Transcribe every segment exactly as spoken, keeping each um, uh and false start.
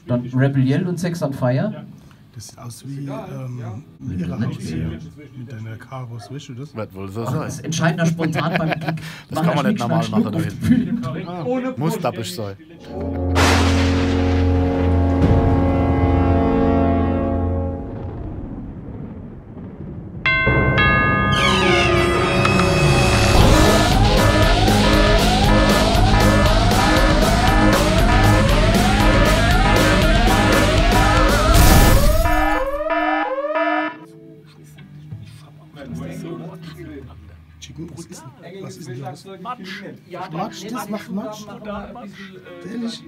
Dann Rebel Yell und Sex on Fire. Das sieht aus wie, ähm, ihre Haus hier mit deiner Karos, weißt du das? Wird wohl so sein. Das entscheidet spontan beim Gig. Das kann man nicht normal machen, da hinten. Muss dappisch sein. Chicken, was ist denn, was ist denn das? Matsch? Matsch, das macht Matsch? Ehrlich?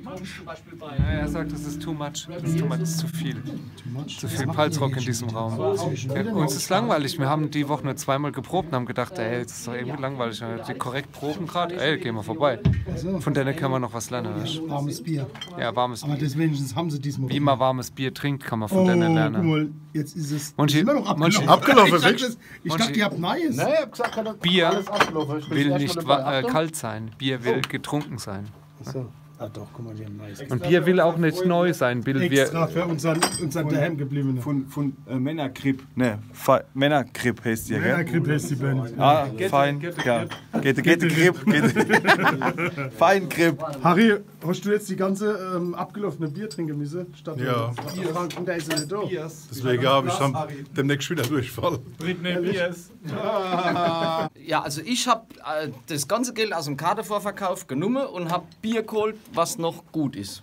Ja, er sagt, das ist too much. Das ist too much, das ist zu viel. Zu viel Palzrock in diesem Raum. Ja, uns ist langweilig. Wir haben die Woche nur zweimal geprobt und haben gedacht, ey, das ist doch irgendwie langweilig. Wenn wir die korrekt proben gerade, ey, gehen wir vorbei. Von denen können wir noch was lernen, weißt du? Warmes Bier. Ja, warmes Bier. Aber das wenigstens haben sie diesmal. Wie man warmes Bier trinkt, kann man von denen lernen. Oh, guck mal, jetzt ist es immer noch abgelaufen. Abgelaufen, wirklich? Ich dachte, ihr habt Neues. Nein, ich hab gesagt, Bier will nicht kalt sein. Bier will getrunken sein. Ach so. Ah doch, guck mal, die haben Neues. Und Bier will auch nicht neu sein, Bill. Extra für unseren, unseren daheim gebliebenen. Von, von äh, Männergrip. Ne, Männergrip heißt die, gell? Männergrip heißt die Band. Ah, fein. Ja. Geht, geht, Grip. Fein, Grip. Harry, hast du jetzt die ganze ähm, abgelaufene Bier trinken müssen? Ja. Frank, der ist ja nicht da. Deswegen habe ich dann demnächst wieder Durchfall. Britney Biers. Ja, also ich habe äh, das ganze Geld aus dem Kartevorverkauf genommen und habe Bier geholt, was noch gut ist.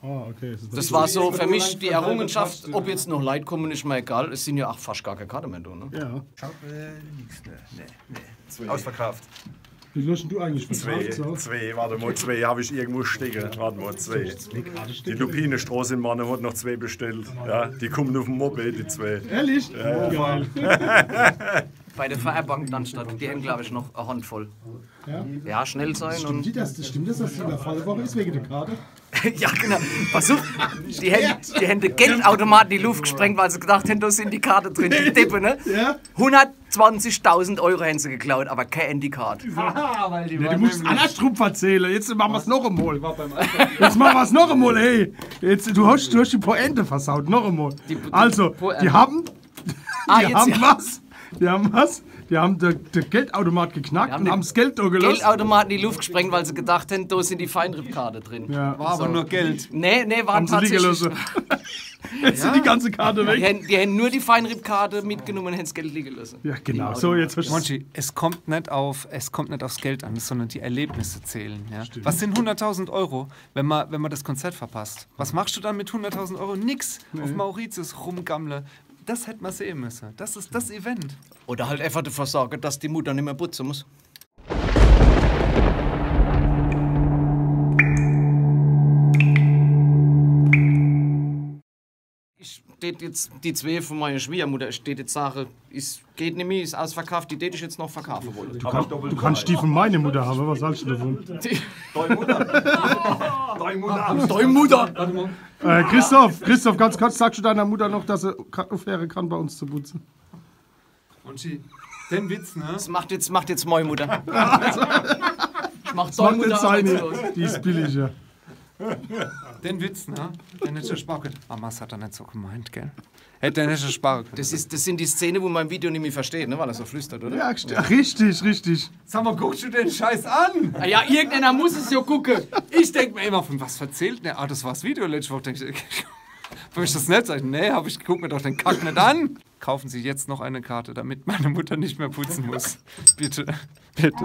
Ah, okay. Das war so für mich die Errungenschaft, ob jetzt noch Leute kommen, ist mir egal. Es sind ja auch fast gar keine Karten mehr da, ne? Ja. Ich habe äh, nichts mehr. Nee, nee. Ausverkauft. Wie viel hast denn du eigentlich verkauft? Zwei, warte mal, zwei habe ich irgendwo stecken. Warte mal, zwei. Die Lupinestraße in Mannheim hat noch zwei bestellt. Ja, die kommen auf dem Moped, die zwei. Ehrlich? Ja. Geil. Bei der Vereinsbank dann statt. Die haben, glaube ich, noch eine Handvoll. Ja? Ja, schnell sein. Stimmt, und die, das, stimmt das, dass die überfallen worden ist wegen der Karte? Ja, genau. Pass auf, die haben, die haben den Geldautomat in die Luft gesprengt, weil sie gedacht haben, da sind die Karten drin, die Deppen, ne? Ja. Hundertzwanzigtausend Euro haben sie geklaut, aber keine Handykarte. Ja, du musst andersrum verzählen. Jetzt machen wir es noch einmal. Jetzt machen wir es noch einmal, ey. Jetzt, du hast, du hast die Pointe versaut, noch einmal. Also, die haben Ah, die haben was? Die haben was? Die haben den, den Geldautomat geknackt und haben das Geld da gelassen. Geldautomat in die Luft gesprengt, weil sie gedacht haben, da sind die Feinripp-Karten drin. Ja. War aber nur Geld. Nee, nee, waren tatsächlich. Haben sie liegen lassen. Jetzt sind die ganze Karte weg. Die haben, die haben nur die Feinripp-Karten mitgenommen und haben das Geld liegen lassen. Ja, genau. So, jetzt hast du Monchi, es kommt nicht auf, es kommt nicht aufs Geld an, sondern die Erlebnisse zählen. Ja? Was sind hunderttausend Euro, wenn man, wenn man das Konzert verpasst? Was machst du dann mit hunderttausend Euro? Nix. Auf Mauritius rumgammeln. Das hätte man sehen müssen. Das ist das Event. Oder halt einfach dafür sorgen, dass die Mutter nicht mehr putzen muss. Ich tät jetzt die zwei von meiner Schwiegermutter, ich tät jetzt sagen, es geht nicht mehr, ist ausverkauft, die tät ich jetzt noch verkaufen wollen. Du, kann, du kannst die von meiner Mutter haben, was hältst du davon? Deine Mutter. Deine Mutter. Deine Mutter. Äh, Christoph, Christoph, ganz kurz, sagst du deiner Mutter noch, dass sie ka- aufhören kann, bei uns zu putzen? Und sie, den Witz, ne? Das macht jetzt, macht jetzt meine Mutter. Ich mach deine Mutter jetzt aber eine, die ist billiger. Den Witz, ne? Den hätte ich sparen können. Mama, das hat er nicht so gemeint, gell? Hätte er nicht sparen können. Das ist, das sind die Szenen, wo man im Video nicht mehr versteht, ne? Weil er so flüstert, oder? Ja, st- richtig, richtig. Sag mal, guckst du den Scheiß an? Ah ja, irgendeiner muss es ja gucken. Ich denk mir immer, von was verzählt der? Ah, das war das Video letzte Woche. Denk ich, wenn ich das nicht sage, nee, hab ich, guck mir doch den Kack nicht an. Kaufen Sie jetzt noch eine Karte, damit meine Mutter nicht mehr putzen muss. Bitte, bitte.